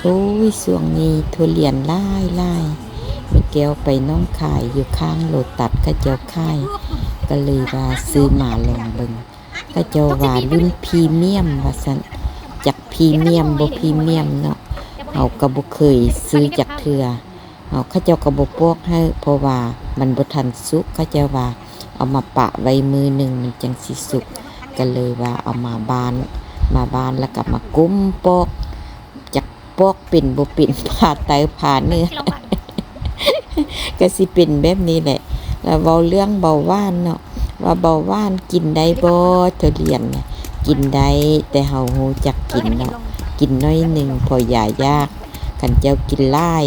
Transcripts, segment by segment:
ໂອ້ຍ ຊ່ວງນີ້ຖົ່ວລຽນຫຼາຍໆ ແມ່ແກ້ວໄປໜອງຄາຍ ຢູ່ຂ້າງໂລຕັດເຂົາເຈົ້າຂາຍ ກໍເລີຍວ່າຊື້ມາລອງເບິ່ງ. ເຂົາເຈົ້າວ່າລຸ້ນພຣີມຽມວ່າຊັ້ນ ຈັກພຣີມຽມບໍ່ພຣີມຽມເນາະ ເຮົາກໍບໍ່ເຄີຍຊື້ຈັກເທື່ອ. ເຮົາ ເຂົາເຈົ້າກໍບໍ່ປອກໃຫ້ ເພາະວ່າມັນບໍ່ທັນສຸກ ເຂົາເຈົ້າວ່າເອົາມາປະໄວ້ມື້ໜຶ່ງມັນຈັ່ງຊິສຸກ ກໍເລີຍວ່າເອົາມາບ້ານ ມາບ້ານແລ້ວກໍມາກົ້ມປອກ ຈັກປອກເປັນບໍ່ເປັນ ພາໃຕ້ພາເໜືອ ກໍຊິເປັນແບບນີ້ແຫຼະ. ແລ້ວເວົ້າເລື່ອງເບົາຫວານເນາະ ວ່າເບົາຫວານກິນໄດ້ບໍ່? ທຸລຽນນະ ກິນໄດ້ ແຕ່ເຮົາຮູ້ຈັກກິນເນາະ ກິນໜ້ອຍໜຶ່ງ ພໍຢາຢາກ. ຄັນເຈົ້າກິນຫຼາຍ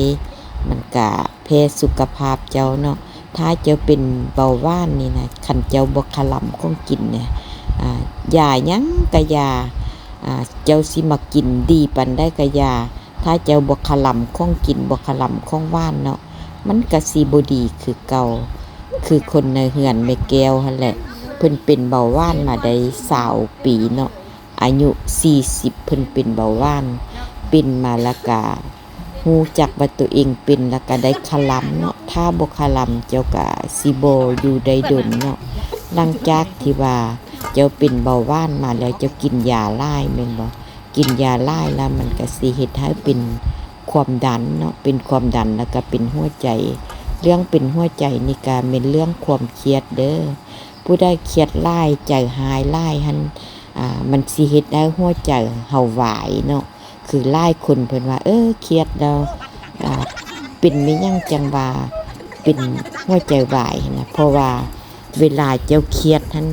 ມັນກະແພ້ສຸຂະພາບເຈົ້າເນາະ. ຖ້າເຈົ້າເປັນເບົາຫວານນີ້ນະ ຄັນເຈົ້າບໍ່ຂະລຳຂອງກິນນະ ອາ ຢາຫຍັງກະຢ່າ ອາ ເຈົ້າຊິມາກິນດີປານໃດກະຢ່າ ຖ້າເຈົ້າບໍ່ຂະລຳຂອງກິນ ບໍ່ຂະລຳຂອງຫວານເນາະ ມັນກະຊິບໍ່ດີຄືເກົ່າ. ຄືຄົນໃນເຮືອນແມ່ແກ້ວຫັ້ນແຫຼະ ເພິ່ນເປັນເບົາຫວານມາໄດ້ຊາວປີເນາະ ອາຍຸສີ່ສິບ ເພິ່ນເປັນເບົາຫວານ ເປັນມາແລ້ວກະ ຮູ້ຈັກວ່າຕົວເອງເປັນ ແລ້ວກະໄດ້ຂະລຳເນາະ. ຖ້າບໍ່ຂະລຳ ເຈົ້າກະຊິບໍ່ຢູ່ໄດ້ດົນເນາະ. ຫຼັງຈາກທີ່ວ່າເຈົ້າເປັນເບົາຫວານມາແລ້ວ ເຈົ້າກິນຢາຫຼາຍແມ່ນບໍ່? ກິນຢາຫຼາຍແລ້ວ ມັນກະຊິເຮັດໃຫ້ເປັນຄວາມດັນເນາະ ເປັນຄວາມດັນ ແລ້ວກະເປັນຫົວໃຈ. ເລື່ອງເປັນຫົວໃຈນີ້ກະແມ່ນເລື່ອງຄວາມຄຽດເດີ້. ຜູ້ໃດຄຽດຫຼາຍ ໃຈຮ້າຍຫຼາຍຫັ້ນ ອາ ມັນຊິເຮັດໃຫ້ຫົວໃຈເຮົາວາຍເນາະ. ຄືຫຼາຍຄົນເພິ່ນວ່າ ເອີ ຄຽດແລ້ວ ອາ ເປັນແມ່ນຫຍັງຈັ່ງວ່າເປັນຫົວໃຈວາຍຫັ້ນນະ ເພາະວ່າເວລາເຈົ້າຄຽດຫັ້ນ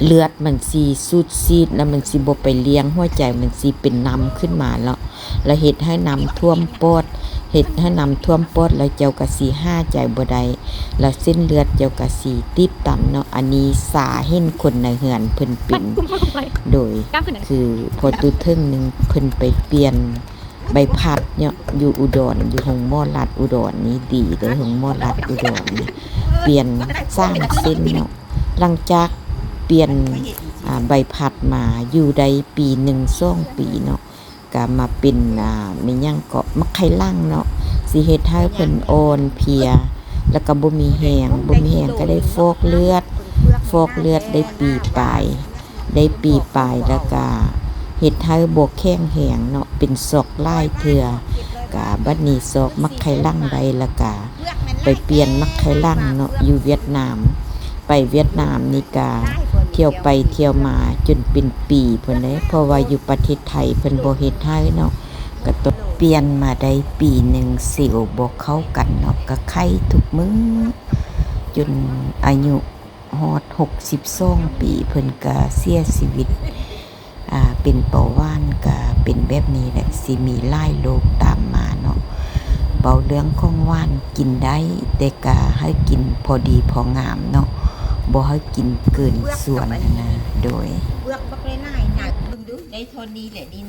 ເລືອດມັນຊິສູດສີດ ແລ້ວມັນຊິບໍ່ໄປລ້ຽງຫົວໃຈ ມັນຊິເປັນນ້ຳຂຶ້ນມາເນາະ ແລ້ວເຮັດໃຫ້ນ້ຳຖ້ວມປອດ ເຮັດໃຫ້ນ້ຳຖ້ວມປອດ ແລ້ວເຈົ້າກໍຊິຫາຍໃຈບໍ່ໄດ້ ແລ້ວເສັ້ນເລືອດເຈົ້າກໍຊິຕີບຕັນເນາະ. ອັນນີ້ສາເຫັນຄົນໃນເຮືອນເພິ່ນເປັນ ໂດຍ ຄືພໍຕຸເຖິງໜຶ່ງເພິ່ນໄປປ່ຽນໃບພັດເນາະ ຢູ່ອຸດອນ ຢູ່ໂຮງໝໍລັດອຸດອນນີ້ ດີເດີ້ ໂຮງໝໍລັດອຸດອນນີ້ ປ່ຽນສາມເສັ້ນເນາະ. ຫຼັງຈາກປ່ຽນ ອາ ໃບພັດມາ ຢູ່ໄດ້ປີໜຶ່ງສອງປີເນາະ ກະມາເປັນ ອາ ແມ່ນຫຍັງເກາະ ໝາກໄຂ່ຫຼັງເນາະ ຊິເຮັດໃຫ້ເພິ່ນອ່ອນເພຍ ແລ້ວກະບໍ່ມີແຮງ ບໍ່ມີແຮງກະໄດ້ຟອກເລືອດ ຟອກເລືອດໄດ້ປີປາຍ ໄດ້ປີປາຍ ແລ້ວກະເຮັດໃຫ້ບໍ່ແຂງແຮງເນາະ ເປັນຊັອກຫຼາຍເທື່ອ. ກະບັດນີ້ຊອກໝາກໄຂ່ຫຼັງໄດ້ ແລ້ວກະໄປປ່ຽນໝາກໄຂ່ຫຼັງເນາະ ຢູ່ຫວຽດນາມ ໄປຫວຽດນາມນີ້ກະທ່ຽວໄປທ່ຽວມາຈົນເປັນປີພຸ້ນເດ້ ເພາະວ່າຢູ່ປະເທດໄທເພິ່ນບໍ່ເຮັດໃຫ້ເນາະ ກະຕ້ອງປ່ຽນມາໄດ້ປີໜຶ່ງ ເຊວບໍ່ເຂົ້າກັນເນາະ ກະໄຂ້ທຸກມື້ ຈົນອາຍຸຮອດຫົກສິບສອງປີ ເພິ່ນກະເສຍຊີວິດ. ອາ ເປັນເບົາຫວານກະເປັນແບບນີ້ແຫຼະ ຊິມີຫຼາຍໂລກຕາມມາເນາະ. ເວົ້າເລື່ອງຂອງຫວານກິນໄດ້ ແຕ່ກະໃຫ້ກິນພໍດີພໍງາມເນາະ ບໍ່ໃຫ້ກິນເກີນສ່ວນຫັ້ນນະ ໂດຍ ເປືອກບັກຫຼາຍໆນະ ເບິ່ງດູ ໄດ້ທໍ່ນີ້ແຫຼະ ນີ້